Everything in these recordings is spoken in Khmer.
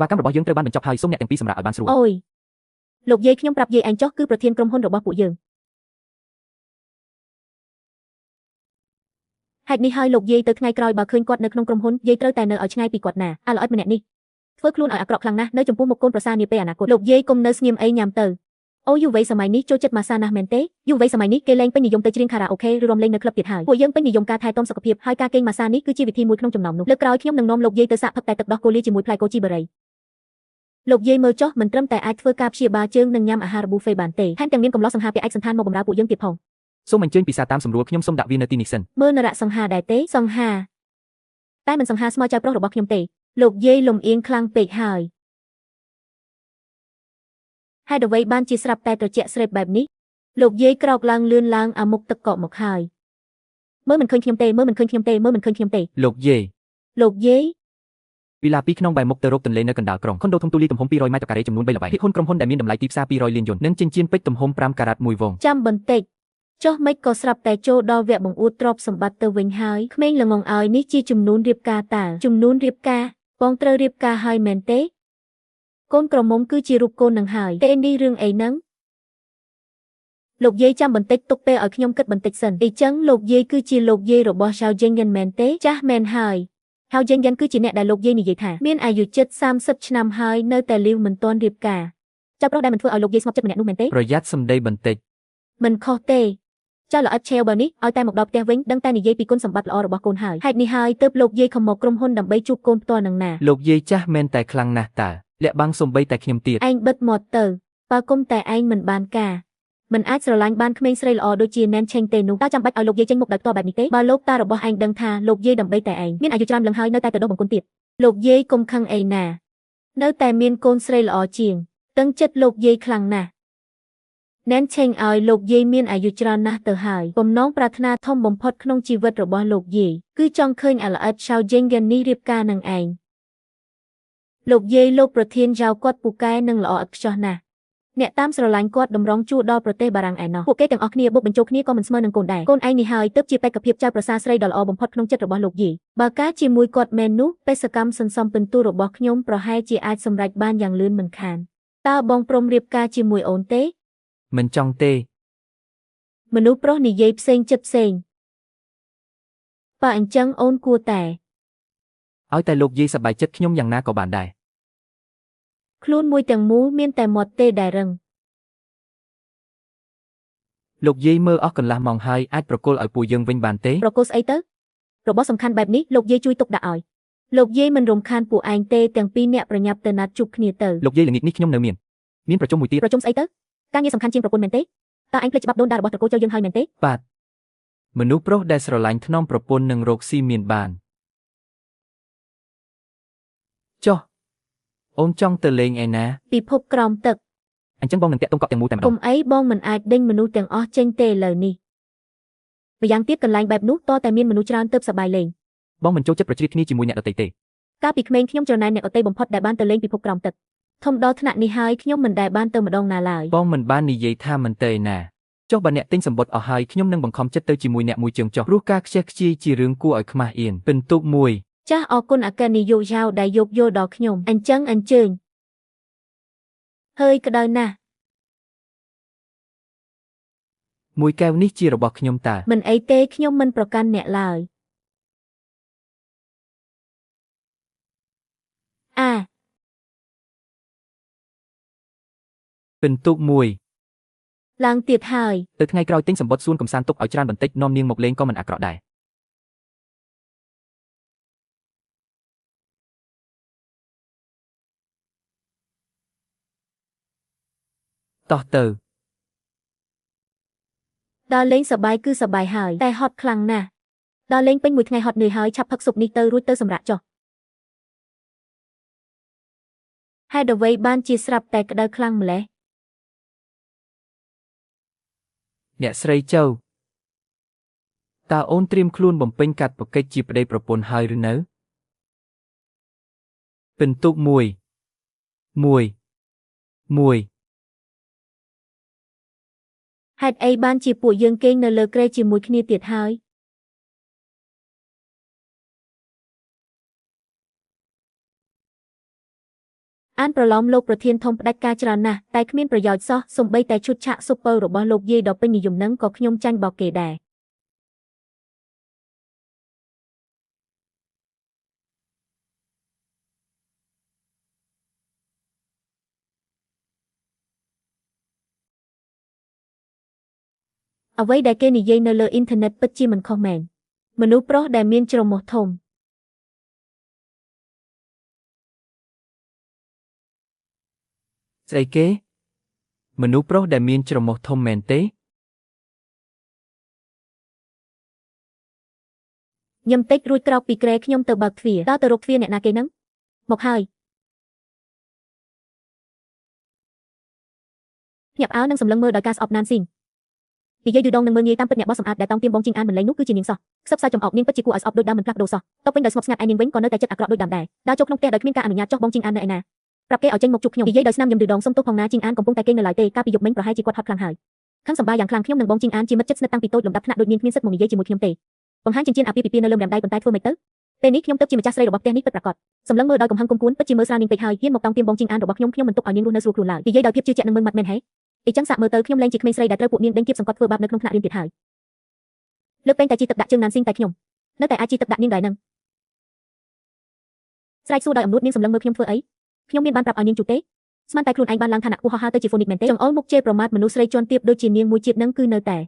វាកម្មរបស់យើងត្រូវបានបញ្ចប់ហើយសូមអ្នកទាំងពីរសម្រាប់ឲ្យបានស្រួល អូយលោកយាយខ្ញុំប្រាប់យាយឯងចុះគឺប្រធានក្រុមហ៊ុនរបស់ពួកយើងហេតុនេះហើយលោកយាយទៅថ្ងៃក្រោយបើឃើញគាត់នៅក្នុងក្រុមហ៊ុនយាយត្រូវតែនៅឲ្យឆ្ងាយពីគាត់ណាអាល្អិតម្នាក់នេះធ្វើខ្លួនឲ្យអាក្រក់ខ្លាំងណាស់នៅចំពោះមុខកូនប្រសានាពេលអនាគតលោកយាយកុំនៅស្ងៀមអីញ៉ាំទៅអូយុវវ័យសម័យនេះចូលចិត្តម៉ាសាណាស់មែនទេយុវវ័យសម័យនេះគេលែងពេញនិយមទៅច្រៀងខារ៉ាអូខេឬរាំលេងនៅក្លឹបទៀតហើយពួកយើងពេញនិយមការថែទាំសុខភាពហើយការគេងម៉ាសានេះគឺជាវិធីមួយក្នុងចំណោមនោះលើកក្រោយខ្ញុំនឹងនាំលោកយាយទៅសាកផឹកតែទឹកដោះគោលាជាមួយផ្លែកូជីបេរីលោកយាយមើលចុះមិនត្រឹមតែអាចធ្វើការព្យាបាលជើងនិងញ៉ាំអាហារប៊ូហ្វេបានទេថែមទាំងមានកំឡោះសង្ហាពាក់ឯកសណ្ឋានមកបម្រើពួកយើងទៀតផង សូមអញ្ជើញពិសាតាមសម្រួលខ្ញុំសូមដាក់វានៅទីនេះសិន មើលនរៈសង្ហាដែរទេសង្ហាតែមិនសង្ហាស្មើចៅប្រុសរបស់ខ្ញុំទេលោកយាយលំអៀងខ្លាំងពេកហើយហេតុអ្វីបានជាស្រាប់តែត្រជាក់ស្រេបបែបនេះលោកយាយក្រោកឡើងលឿនឡើងអាមុខទឹកកកមកហើយមើលមិនឃើញខ្ញុំទេមើលមិនឃើញខ្ញុំទេមើលមិនឃើញខ្ញុំទេ លោកយាយ លោកយាយ វីឡាពីរក្នុងបែរមុខទៅរកទន្លេនៅកណ្ដាលក្រុងខុនដូធំទូលីទំហំ200ម៉ែត្រការ៉េចំនួន3ល្បែងភាគហ៊ុនក្រុមហ៊ុនដែលមានតម្លៃទីផ្សារ200លានយុននិងចិញ្ចៀនពេជ្រទំហំ5ការ៉ាត់មួយវង ចាំបន្តិចចុះមិនក៏ស្រាប់តែចូលដល់វគ្គបង្អួតទ្រព្យសម្បត្តិទៅវិញហើយក្មេងល្ងងឲ្យនេះជាចំនួនរៀបការតើចំនួនរៀបការបងត្រូវរៀបការហើយមែនទេកូនក្រមុំគឺជារូបកូននឹងហើយទេនេះរឿងអីហ្នឹងលោកយាយចាំបន្តិចទុកពេលឲ្យខ្ញុំគិតបន្តិចសិនអីចឹងលោកយាយគឺជាលោកយាយរបស់ឆៅជេងយិនមែនទេចាស់មែនហើយហៅជេងយិនគឺជាអ្នកដែលលោកយាយនិយាយថាមានអាយុជិត30ឆ្នាំហើយនៅតែលាវមិនទាន់រៀបការចាប់ប្រុសដែលមិនធ្វើឲ្យលោកយាយស្ងប់ចិត្តម្នាក់នោះមែនទេ ប្រយ័ត្នសម្ដីបន្តិច មិនខុសទេចៅល្អិតឆេវបើនេះឲ្យតែមកដល់ផ្ទះវិញដឹងតែនិយាយពីគុណសម្បត្តិល្អរបស់កូនហើយហេតុនេះហើយទើបលោកយាយខំមកក្រុមហ៊ុនដើម្បីជួបកូនផ្ទាល់នឹងណា លោកយាយចាស់មែនតែខ្លាំងណាស់តើលាក់បាំងសំបីតែខ្ញុំទៀត ឯងបិទមាត់ទៅបើគុំតែឯងមិនបានការមិនអាចស្រឡាញ់បានក្មេងស្រីល្អដូចជាណែនឆេងទេនោះតើចាំបាច់ឲ្យលោកយាយចេញមុខដោយផ្ទាល់បែបនេះទេបើលោកតារបស់ឯងដឹងថាលោកយាយដើម្បីតែឯងមានអាយុច្រើនលឹងហើយនៅតែទៅដោះបង្គន់ទៀតលោកយាយគុំខឹងអីណានៅតែមានកូនស្រីល្អជាងតឹងចិត្តលោកយាយខ្លាំងណាស់ណែនឆេងឲ្យលោកយាយមានអាយុច្រើនណាស់ទៅហើយបំណងប្រាថ្នាធំបំផុតក្នុងជីវិតរបស់លោកយាយគឺចង់ឃើញអាល្អិតឆៅជេងយ៉ាននេះរៀបការនឹងឯងលោកយាយលោកប្រធានយ៉ាវគាត់ពូកែនឹងល្អឥតខ្ចោះណាស់អ្នកតាមស្រឡាញ់គាត់តម្រង់ជួរដល់ប្រទេសបារាំងឯណោះពួកគេទាំងអស់គ្នាបុកបញ្ចូលគ្នាក៏មិនស្មើនឹងកូនដែរកូនឯងនេះហើយទើបជាបេក្ខភាពចៅប្រសាស្រីដ៏ល្អបំផុតក្នុងចិត្តរបស់លោកយាយបើការជាមួយគាត់មែននោះបេសកម្មសន្សំពិន្ទុរបស់ខ្ញុំប្រហែលជាអាចសម្រេចបានយ៉ាងលឿនមិនខានតើបងព្រមរៀបការជាមួយអូនទេ មិនចង់ទេ មនុស្សប្រុសនិយាយផ្សេងចិត្តផ្សេងបើអញ្ចឹងអូនគួរតែ ឲ្យតែលោកយាយសប្បាយចិត្តខ្ញុំយ៉ាងណាក៏បានដែរ ខ្លួនមួយទាំងមូលមានតែមាត់ទេដែលរឹង លោកយាយមើលអស់កន្លះម៉ោងហើយអាចប្រគល់ឲ្យពួកយើងវិញបានទេ ប្រគល់ស្អីទៅរបស់សំខាន់បែបនេះលោកយាយជួយទុកដាក់ឲ្យលោកយាយមិនរំខានពួកឯងទេទាំងពីរអ្នកប្រញាប់ទៅណាត់ជួបគ្នាទៅ លោកយាយល្ងាចនេះខ្ញុំនៅមានប្រជុំមួយទៀត ប្រជុំស្អីទៅការងារសំខាន់ជាងប្រពន្ធមែនទេតើឯងភ្លេចច្បាប់ដូនតារបស់ត្រកូលចូលយើងហើយមែនទេ បាទមនុស្សប្រុសដែលស្រឡាញ់ថ្នមប្រពន្ធនឹងរកស៊ីមានបានចុះអូនចង់ទៅលេងឯណា ពិភពក្រោមទឹក អញ្ចឹងបងនឹងតាក់ទងកក់ទាំងមូលតែម្ដង កុំអីបងមិនអាចដេញមនុស្សទាំងអស់ចេញទេឥឡូវនេះម្យ៉ាងទៀតកន្លែងបែបនោះតតែមានមនុស្សច្រើនទើបសប្បាយលេង បងមិនចូលចិត្តប្រជ្រៀតគ្នាជាមួយអ្នកដទៃទេ កាលពីក្មេងខ្ញុំច្រណែនអ្នកដទៃបំផុតដែលបានទៅលេងពិភពក្រោមទឹកធំដល់ថ្នាក់នេះហើយខ្ញុំមិនដែលបានទៅម្ដងណាឡើយ បងមិនបាននិយាយថាមិនទៅឯណាចុះបើអ្នកទិញសម្បត្តិអស់ហើយខ្ញុំនឹងបង្ខំចិត្តទៅជាមួយអ្នកមួយជើងចុះព្រោះការខ្ជះខ្ជាយជារឿងគួរឲ្យខ្មាស់អៀនពិន្ទុមួយ ចាស់អរគុណអគ្គនាយកយ៉ាវដែលយោគយល់ដល់ខ្ញុំអញ្ចឹងអញ្ជើញហើយក្តៅណាស់ មួយកែវនេះជារបស់ខ្ញុំតើ មិនអីទេខ្ញុំមិនប្រកាន់អ្នកឡើយអា ពិន្ទុមួយ ឡើងទៀតហើយ ទៅថ្ងៃក្រោយទិញសម្បត្តិសួនកំសាន្តទុកឲ្យច្រើនបន្តិចនាំនាងមកលេងក៏មិនអាក្រក់ដែរតោះទៅ ដល់លេងសប្បាយគឺសប្បាយហើយតែហត់ខ្លាំងណាស់ដល់លេងពេញមួយថ្ងៃហត់នឿយហើយឆាប់ផឹកស៊ុបនេះទៅរួចទៅសម្រាកចុះហេតុអ្វីបានជាស្រាប់តែក្តៅខ្លាំងម្ល៉េះ អ្នកស្រីចៅតើអូនត្រៀមខ្លួនបំពេញកាតព្វកិច្ចជាប្តីប្រពន្ធហើយឬនៅពិន្ទុមួយមួយមួយ ហេតុអីបានជាពួកយើងគេងនៅលើគ្រែជាមួយគ្នាទៀតហើយ អានប្រឡំលោកប្រធានធំផ្ដាច់ការច្រើនណាស់តែគ្មានប្រយោជន៍សោះសូម្បីតែឈុតឆាកស៊ុបពៅរបស់លោកយាយដ៏ពេញនិយមនឹងក៏ខ្ញុំចាញ់បោកគេដែរអ្វីដែលគេនិយាយនៅលើអ៊ីនធឺណិតពិតជាមិនខុសមែនមនុស្សប្រុសដែលមានច្រមុះធំ ស្អីគេមនុស្សប្រុសដែលមានច្រមុះធំមែនទេ ញឹមតិចរួចក្រោកពីគ្រែខ្ញុំទៅបើកទ្វារដល់ទៅរកទ្វារអ្នកណាគេនឹងមកហើយភ្ញាក់ផ្អើលនិងសម្លឹងមើលដោយការស្អប់ណានស៊ីងនិយាយឌឺដងនឹងមើលងាយតាមពិតអ្នកបោះសម្អាតដែលតោងទៀមបងជីងអានមិនលែងនោះគឺជានាងសោះខ្សឹបសើចចំអកនាងពិតជាគួរឲ្យស្អប់ដូចដើមមិនផ្លាស់ប្ដូរសោះតបវិញដោយស្ងប់ស្ងាត់ឯនាងវិញក៏នៅតែចិត្តអាក្រក់ដូចដើមដែរដើរចូលក្នុងផ្ទះដោយគ្មានការអនុញ្ញាតចុះបងជីងអាននៅឯណាប្រាប់គេឲ្យចេញមកជួបខ្ញុំនិយាយដោយស្នាមញឹមឌឺដងសុំទោសផងណាជីងអានកំពុងតែគេងនៅឡើយទេកាលពីយប់មិញប្រហែលជាគាត់ហត់ខ្លាំងហើយខឹងសម្បាយ៉ាងខ្លាំងខ្ញុំនិងបងជីងអានជាមិត្តជិតស្និទ្ធតាំងពីតូចលំដាប់ថ្នាក់ដូចនាងគ្មានសិទ្ធិមកនិយាយជាមួយខ្ញុំទេបង្ហាញចិញ្ចៀនអាពាហ៍ពិពាហ៍នៅលើម្រាមដៃប៉ុន្តែធ្វើម៉េចទៅពេលនេះខ្ញុំទើបជាម្ចាស់ស្រីរបស់ផ្ទះនេះពិតប្រាកដសម្លឹងមើលដោយកំហឹងគុំគួនពិតជាមើលស្រាលនាងពេកហើយហ៊ានមកតោងទៀមបងជីងអានរបស់ខ្ញុំខ្ញុំមិនទុកឲ្យនាងរស់នៅស្រួលខ្លួនឡើយនិយាយដោយភាពជឿជាក់និងម៉ឺងម៉ាត់មែនហេអីចឹងសាកមើលទៅខ្ញុំលែងជាក្មេងស្រីដែលត្រូវពួកនាងដេញគៀបសង្កត់ធ្វើបាបនៅក្នុងថ្នាក់រៀនទៀតហើយលើកពេញតែជីទឹកដាក់ជើងណានស៊ីងតែខ្ញុំនៅតែអាចជីទឹកដាក់នាងដែរនឹងស្រែកសួរដោយអំនួតនាងសម្លឹងមើលខ្ញុំធ្វើអីខ្ញុំមានបានប្រាប់ឲ្យនាងជួបទេស្មានតែខ្លួនឯងបានឡើងឋានៈខ្ពស់ហោះហើរទៅជាហ្វូនិកមែនទេចង្អុលមុខជេរប្រមាថមនុស្សស្រីជាន់ទាបដូចជានាងមួយជាតិនឹងគឺនៅតែ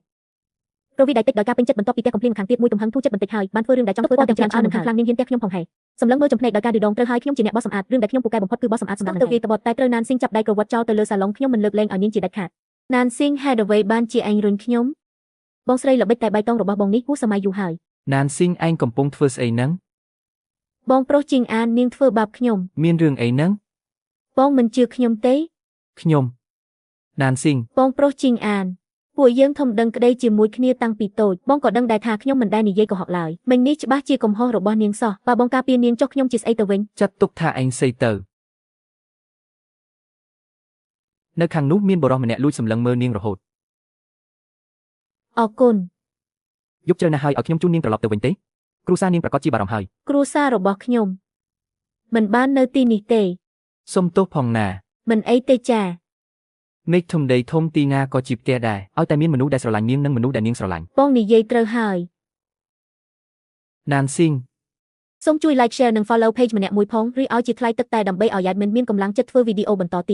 រវីដៃតិចដោយការពេញចិត្តបន្ទាប់ពីផ្ទះកំភ្លៀងខាងទៀតមួយទំហឹងធូរចិត្តបន្តិចហើយបានធ្វើរឿងដែលចង់ធ្វើតាំងពីច្រើនអើនឹងខ្លាំងនាងហ៊ានផ្ទះខ្ញុំផងហេសម្លឹងមើលចំភ្នែកដោយការឌឺដងត្រូវហើយខ្ញុំជាអ្នកបោះសម្អាតរឿងដែលខ្ញុំពូកែបំផុតគឺបោះសម្អាតសម្រាប់ទៅវាតបតតែត្រូវណានស៊ីងចាប់ដៃក្រវ៉ាត់ចោលទៅលើសាឡុងខ្ញុំមិនលើកលែងឲ្យនាងជាដាច់ខាតណានស៊ីងហេតុអ្វីបានជាឯងរុញខ្ញុំបងស្រីល្បិចតែបៃតងរបស់បងនេះហួសសម័យយូរហើយ ណានស៊ីងឯងកំពុងធ្វើស្អីហ្នឹង បងប្រុសជីងអាននាងធ្វើបាបខ្ញុំ មានរឿងអីហ្នឹង បងមិនជឿខ្ញុំទេ ខ្ញុំណានស៊ីង បងប្រុសជីងអានពួកយើងធំដឹងក្តីជាមួយគ្នាតាំងពីតូចបងក៏ដឹងដែរថាខ្ញុំមិនដែលនិយាយកុហកឡើយមិញនេះច្បាស់ជាកំហុសរបស់នាងសោះបើបងការពារនាងចុះខ្ញុំជាស្អីទៅវិញ ចាត់ទុកថាឯងស្អីទៅនៅខាងនោះមានបុរសម្នាក់លួចសម្លឹងមើលនាងរហូត អរគុណ យប់ជ្រៅណាស់ហើយឲ្យខ្ញុំជូននាងត្រឡប់ទៅវិញទេគ្រួសារនាងប្រាកដជាបារម្ភហើយ គ្រួសាររបស់ខ្ញុំមិនបាននៅទីនេះទេ សុំទោសផងណា មិនអីទេចា មេឃធំដីធំទីណាក៏ជាផ្ទះដែរឲ្យតែមានមនុស្សដែលស្រឡាញ់នាងនិងមនុស្សដែលនាងស្រឡាញ់ បងនិយាយត្រូវហើយ ណានស៊ីង សូមជួយ like share និង follow page ម្នាក់មួយផងឬឲ្យជាថ្លៃទឹកតែដើម្បីឲ្យ admin មានកម្លាំងចិត្តធ្វើវីដេអូបន្តទៀត។